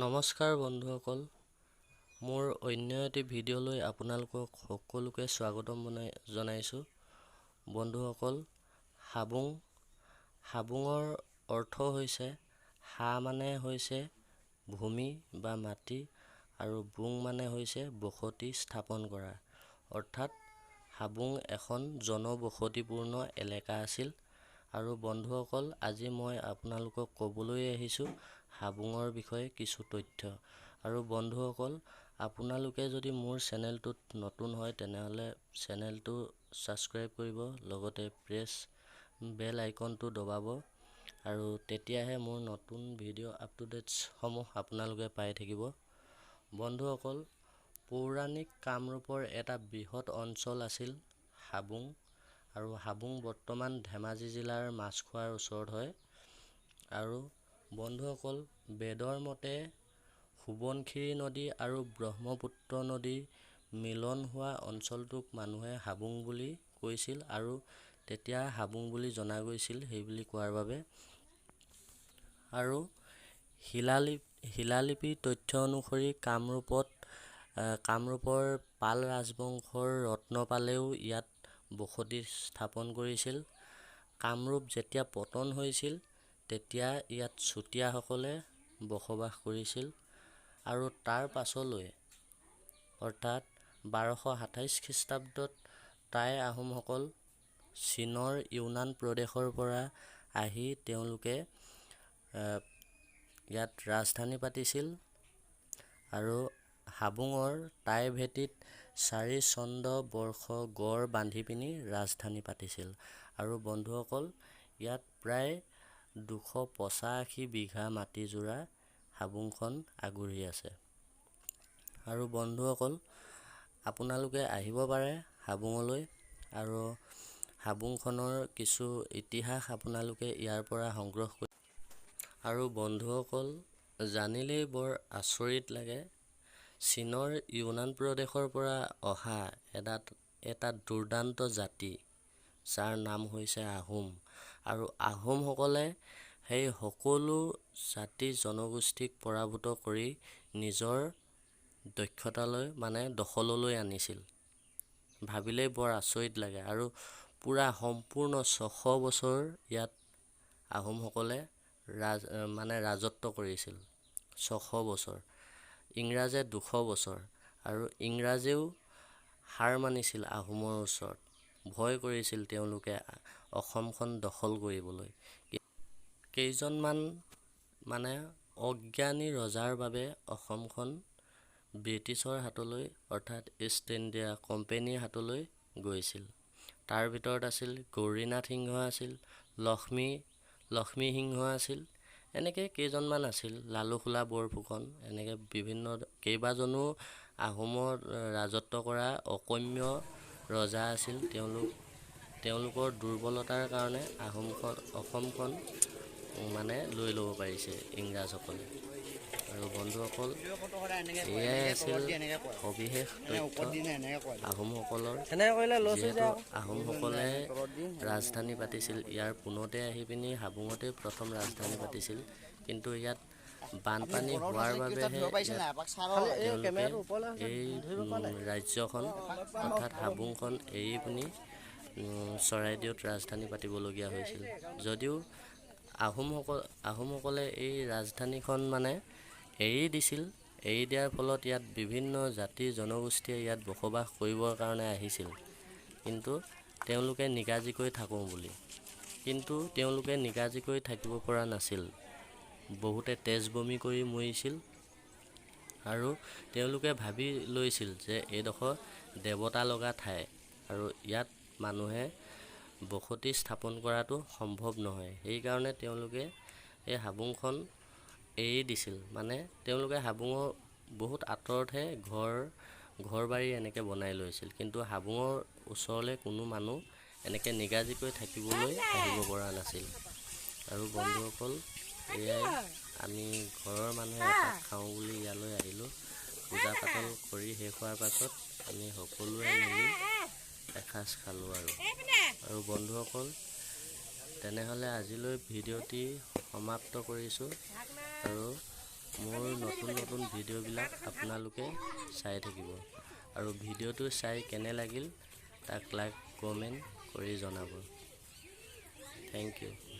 নমস্কাৰ বন্ধুসকল, মোৰ অন্য এটি ভিডিঅ'লৈ আপোনালোকক সকলোকে স্বাগতম জনাইছোঁ। বন্ধুসকল, হাবুঙৰ অৰ্থ হৈছে হা মানে হৈছে ভূমি বা মাটি আৰু বুং মানে হৈছে বসতি স্থাপন কৰা। অৰ্থাৎ হাবুং এখন জনবসতিপূৰ্ণ এলেকা আছিল। আৰু বন্ধুসকল, আজি মই আপোনালোকক ক'বলৈ আহিছোঁ হাবুঙৰ বিষয়ে কিছু তথ্য। আৰু বন্ধুসকল, আপোনালোকে যদি মোৰ চেনেলটোত নতুন হয় তেনেহ'লে চেনেলটো ছাবস্ক্ৰাইব কৰিব, লগতে প্ৰেছ বেল আইকনটো দবাব, আৰু তেতিয়াহে মোৰ নতুন ভিডিঅ' আপ টু ডেটছসমূহ আপোনালোকে পাই থাকিব। বন্ধুসকল, পৌৰাণিক কামৰূপৰ এটা বৃহৎ অঞ্চল আছিল হাবুং। আৰু হাবুং বৰ্তমান ধেমাজি জিলাৰ মাছখোৱাৰ ওচৰত হয়। আৰু বন্ধুসকল, বেদৰ মতে সোৱণশিৰি নদী আৰু ব্ৰহ্মপুত্ৰ নদীৰ মিলন হোৱা অঞ্চলটোক মানুহে হাবুং বুলি কৈছিল আৰু তেতিয়া হাবুং বুলি জনা গৈছিল সেই বুলি কোৱাৰ বাবে। আৰু শিলালিপিৰ তথ্য অনুসৰি কামৰূপৰ পাল ৰাজবংশৰ ৰত্নপালেও ইয়াত বসতি স্থাপন কৰিছিল। কামৰূপ যেতিয়া পতন হৈছিল তেতিয়া ইয়াত চুতীয়াসকলে বসবাস কৰিছিল। আৰু তাৰ পাছলৈ অৰ্থাৎ 1227 খ্ৰীষ্টাব্দত টাই আহোমসকল চীনৰ ইউনান প্ৰদেশৰ পৰা আহি তেওঁলোকে ইয়াত ৰাজধানী পাতিছিল। আৰু হাবুঙৰ টাই ভেটিত 4 চন্দ্ৰ বৰ্ষ গড় বান্ধি পিনি ৰাজধানী পাতিছিল। আৰু বন্ধুসকল, ইয়াত প্ৰায় 285 বিঘা মাটিজোৰা হাবুংখন আগুৰি আছে। আৰু বন্ধুসকল, আপোনালোকে আহিব পাৰে হাবুঙলৈ আৰু হাবুংখনৰ কিছু ইতিহাস আপোনালোকে ইয়াৰ পৰা সংগ্ৰহ কৰি। আৰু বন্ধুসকল, জানিলেই বৰ আচৰিত লাগে, চীনৰ ইউনান প্ৰদেশৰ পৰা অহা এটা দুৰ্দান্ত জাতি যাৰ নাম হৈছে আহোম। আৰু আহোমসকলে সেই সকলো জাতি জনগোষ্ঠীক পৰাভূত কৰি নিজৰ দক্ষতালৈ মানে দখললৈ আনিছিল। ভাবিলেই বৰ আচৰিত লাগে। আৰু পূৰা সম্পূৰ্ণ 600 বছৰ ইয়াত আহোমসকলে ৰাজত্ব কৰিছিল। 600 বছৰ, ইংৰাজে 200 বছৰ। আৰু ইংৰাজেও হাৰ মানিছিল আহোমৰ ওচৰত, ভয় কৰিছিল তেওঁলোকে অসমখন দখল কৰিবলৈ। কেইজনমান মানে অজ্ঞানী ৰজাৰ বাবে অসমখন ব্ৰিটিছৰ হাতলৈ অৰ্থাৎ ইষ্ট ইণ্ডিয়া কোম্পেনীৰ হাতলৈ গৈছিল। তাৰ ভিতৰত আছিল গৌৰীনাথ সিংহ আছিল, লক্ষ্মী সিংহ আছিল, এনেকৈ কেইজনমান আছিল, লালুকসোলা বৰফুকন, এনেকৈ বিভিন্ন কেইবাজনো আহোমৰ ৰাজত্ব কৰা অকম্য ৰজা আছিল। তেওঁলোকৰ দুৰ্বলতাৰ কাৰণে অসমখন মানে লৈ ল'ব পাৰিছে ইংৰাজসকলে। আৰু বন্ধুসকল, এয়াই আছিল সবিশেষ তথ্য আহোমসকলৰ। যিহেতু আহোমসকলে ৰাজধানী পাতিছিল ইয়াৰ পোনতে আহি পিনি হাবুঙতে প্ৰথম ৰাজধানী পাতিছিল। কিন্তু ইয়াত বানপানী হোৱাৰ বাবেহে তেওঁলোকে এই ৰাজ্যখন অৰ্থাৎ হাবুংখন এৰি পিনি চৰাইদেউত ৰাজধানী পাতিবলগীয়া হৈছিল। যদিও আহোমসকলে এই ৰাজধানীখন মানে এৰি দিছিল। এৰি দিয়াৰ ফলত ইয়াত বিভিন্ন জাতি জনগোষ্ঠীয়ে ইয়াত বসবাস কৰিবৰ কাৰণে আহিছিল, কিন্তু তেওঁলোকে নিগাজিকৈ থাকোঁ বুলি, কিন্তু তেওঁলোকে নিগাজিকৈ থাকিব পৰা নাছিল। বহুতে তেজ বমি কৰি মৰিছিল। আৰু তেওঁলোকে ভাবি লৈছিল যে এইডোখৰ দেৱতা লগা ঠাই আৰু ইয়াত মানুহে বসতি স্থাপন কৰাটো সম্ভৱ নহয়। সেইকাৰণে তেওঁলোকে এই হাবুংখন এৰি দিছিল। মানে তেওঁলোকে হাবুঙৰ বহুত আঁতৰতহে ঘৰ বাৰী এনেকৈ বনাই লৈছিল, কিন্তু হাবুঙৰ ওচৰলৈ কোনো মানুহ এনেকৈ নিগাজিকৈ থাকিবলৈ আহিব পৰা নাছিল। আৰু বন্ধুসকল, এয়াই আমি ঘৰৰ মানুহে এপাক খাওঁ বুলি ইয়ালৈ আহিলোঁ। পূজা পাতল কৰি শেষ হোৱাৰ পাছত আমি সকলোৱে মিলি এসাঁজ খালোঁ। আৰু বন্ধুসকল, তেনেহ'লে আজিলৈ ভিডিঅ'টি সমাপ্ত কৰিছোঁ। আৰু মোৰ নতুন নতুন ভিডিঅ'বিলাক আপোনালোকে চাই থাকিব আৰু ভিডিঅ'টো চাই কেনে লাগিল তাক লাইক, কমেণ্ট কৰি জনাব। Thank U.